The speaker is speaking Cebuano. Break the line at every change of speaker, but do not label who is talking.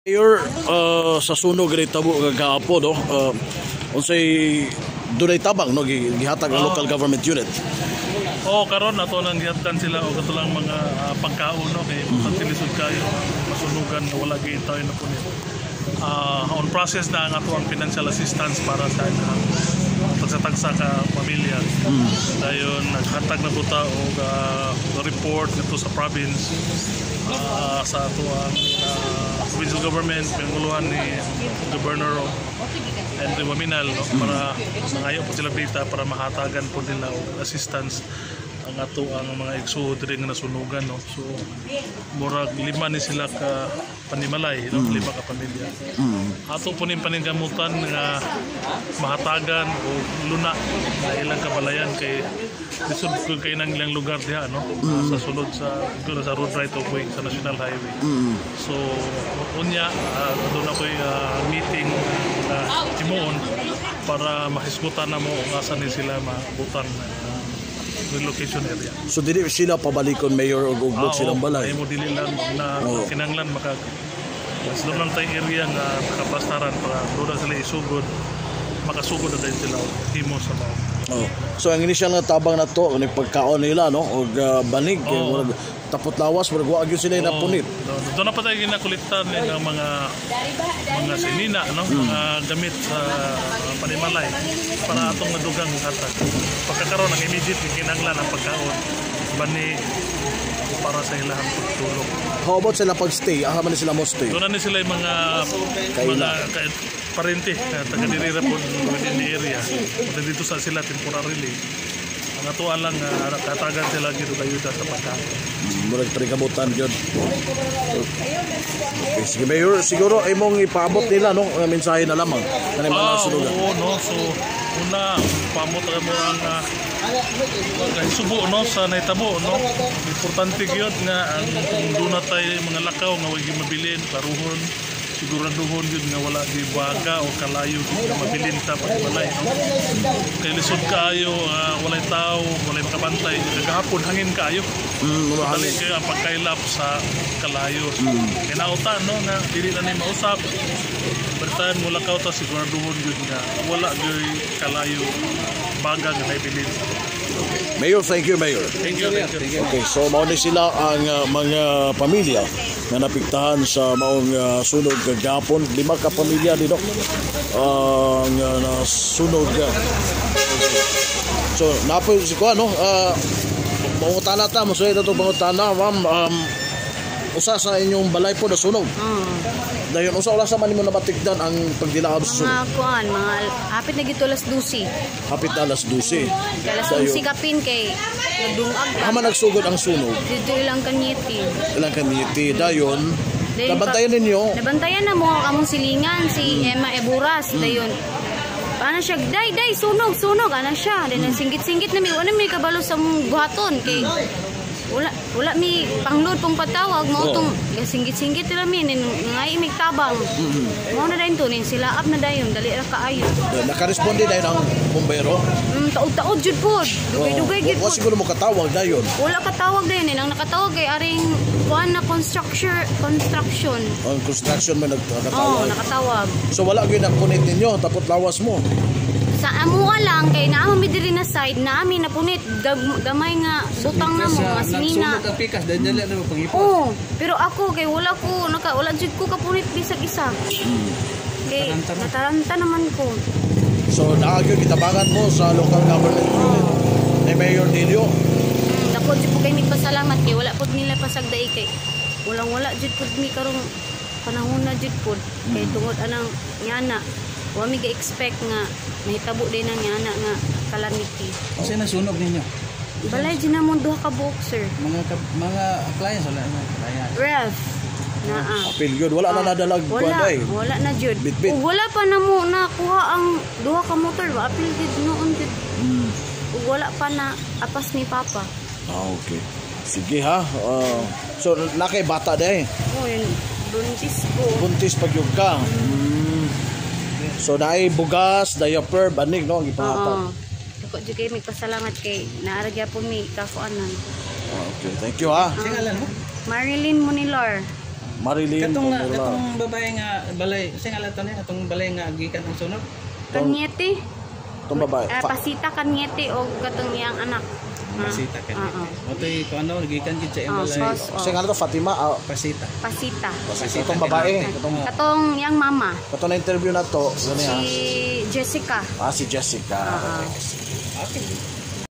Mayor, sa sunog nga tabo kagahapon, no? Unsay dunay tabang, no, gihatag ang local government unit?
Oo, karon ato nang gihatdan sila og ato lang mga pagkaon, no, kay mm lisod kayo masunugan nga wala gyud tayo na punit. On process na ang ato ang financial assistance para sa tagsa-tagsa ka pamilya. Dayon naghatag na buta og report ngadto sa province, sa ato ang provincial government, pinanguluhan ni Governor Henry Oaminal, no, para mangayo po sila data para mahatagan po nila og assistance ang ato ang mga igsuod diri nga nasunugan, no. So murag lima ni sila ka panimalay, no, lima ka pamilya. Ato po ning paningkamutan nga mahatagan og luna na ilang kabalayan kay lisod kung kay nang ilang lugar diha, no, sa sulod sa sa road right of way sa national highway. So unya, doon ako'y meeting na himuon para mahisgutan na mo kung asa ni sila mabutang na relocation area.
So dili sila pabalikon, Mayor, og ugbot silang balay.
Ay mo dili lang na kinanglan maka doon lang tayo area nga makaplastaran para doon na sila isugod, makasugod na din sila og himo sa mao.
Oh. So ang initial nga tabang na to ni pagkaon nila, no, og banig kay murag tapot lawas, murag wa gyud sila napunit.
Doon na pa tayo ginakolekta ng mga sinina, no, mga gamit sa panimalay para atong nadugang hatag. Pagkakaroon ang immediate kinanglan ang pagkaon, bani para sa ilahang pagtulog.
How about sila pag-stay? Asa man ni sila mo stay?
Doon na ni sila yung mga
Kaila.
Mga parente na taga diri ra pod within the area. Punta dito sa sila temporarily. Ang ato lang katagan sila gyud og ayuda sa pagkaon.
Murag paningkamutan gyud. Okay, sige Mayor, siguro imong ipaabot nila, no, ang mensahe na lamang kanang mga nasunugan.
Oo, no. So una, pamot mo ang subo, no, sa nahitabo, no. Importante gyud nga ang kung doon na tayo mga lakaw nga way mabilin, klaruhon, siguraduhon gyud nga wala di baga o kalayo gyud nga mabilin sa pagbalay, no. Kay lisod kaayo, walay tao, walay makabantay. Kagahapon hangin kaayo. So, dali kayo ang pagkailap sa kalayo. Kay nauta, no, nga dili na ni mausap. By the time mo lakaw ta, siguraduhon gyud nga wala gyud kalayo, baga nga naibilin.
Mayor, thank you, Mayor.
Thank you, thank you.
Okay, so mao ni sila ang mga pamilya nga napiktahan sa maong sunog kagahapon. Lima ka pamilya dito ang nasunog. So, napoy si kuan, no? Pangutana ta, mo na to pangutana, ma'am. Usa sa inyong balay po nasunog. Dayon usa wala sa man nimo nabatikdan ang pagdilaab sa sunog?
Mga kuan, mga hapit na gito alas 12.
Hapit na alas 12.
Kay alas 11 kapin kay nagdungag pa.
Hama nagsugod ang sunog?
Dito ilang kanyeti.
Ilang kanyeti. Dayon,
Dayon
nabantayan ninyo?
Nabantayan na mo ang among silingan, si Emma Eburas. Dayon paano siya, "Day, day, sunog, sunog," ana siya. Then singit-singit na mi, wala mi kabalo sa mong buhaton kay wala mi panglod pong patawag mao tong singit-singit nila mi nin ngay imig tabang. Mao na dayon to nin sila up na dayon, dali ra kaayo.
Nakaresponde dayon ang bombero?
Taod-taod jud pod. Dugay-dugay jud
Wa
pod.
siguro mo katawag dayon.
Wala katawag dayon eh. Ang nakatawag kay aring kuan na construction construction.
Ang construction man
Oo,
nagkatawag.
nakatawag.
So wala gyud napunit ninyo, tapot lawas mo?
Sa amuha lang kay naa mi diri na side na ami napunit gamay nga butang na mo mga sinina.
Nagsunog ang pikas, dahil dali na mo pangipos.
Oo, pero ako kay wala ko naka wala jud ko kapunit bisag isa. Kay
Nataranta na.
nataranta naman ko.
So naa gyud gitabangan mo sa local government unit ni Mayor Delio.
Dako jud po kay mi pasalamat kay wala pod nila pasagdai kay walang wala jud pod mi karong panahon na jud pod kay tungod anang ngana wa mi ga-expect nga mahitabo din ang ngana nga calamity.
Kasi nasunog ninyo?
Balay jud namon duha ka buok, sir.
Mga appliance, wala na appliance.
Ref naa.
Apil gyud wala na nadalag kuan
Wala,
day.
wala na jud.
Bitbit.
Ug wala pa na mo nakuha ang duha ka motor ba apil jud noon jud. Ug wala pa na apas ni Papa.
Ah, okay. Sige ha. So nakay bata day?
Oh, yun buntis ko.
Buntis pag yun ka. So naay bugas, diaper, banig, no, ang ipahatag.
Oo. Dako jud kay magpasalamat kay naara gyapon mi kakuanan.
Ah, okay, thank you ha.
Singalan mo?
Marilyn Munilar.
Marilyn
Katong na,
Pomula.
Katong babae nga balay, sa nga to ni katong balay nga gikan ang sunog.
Kanyete.
Itong babae.
Ah, Pasita Kanyete o katong iyang anak. Ah,
Pasita kani.
Oo.
Otoy ko ano gikan gid sa iyang
Oh,
balay.
sos,
Kasi
oh.
nga to Fatima, ah,
Pasita.
Pasita.
itong babae, itong
Katong iyang mama.
katong na interview na to, gani ah.
Si Jessica.
Ah, si Jessica.
Okay.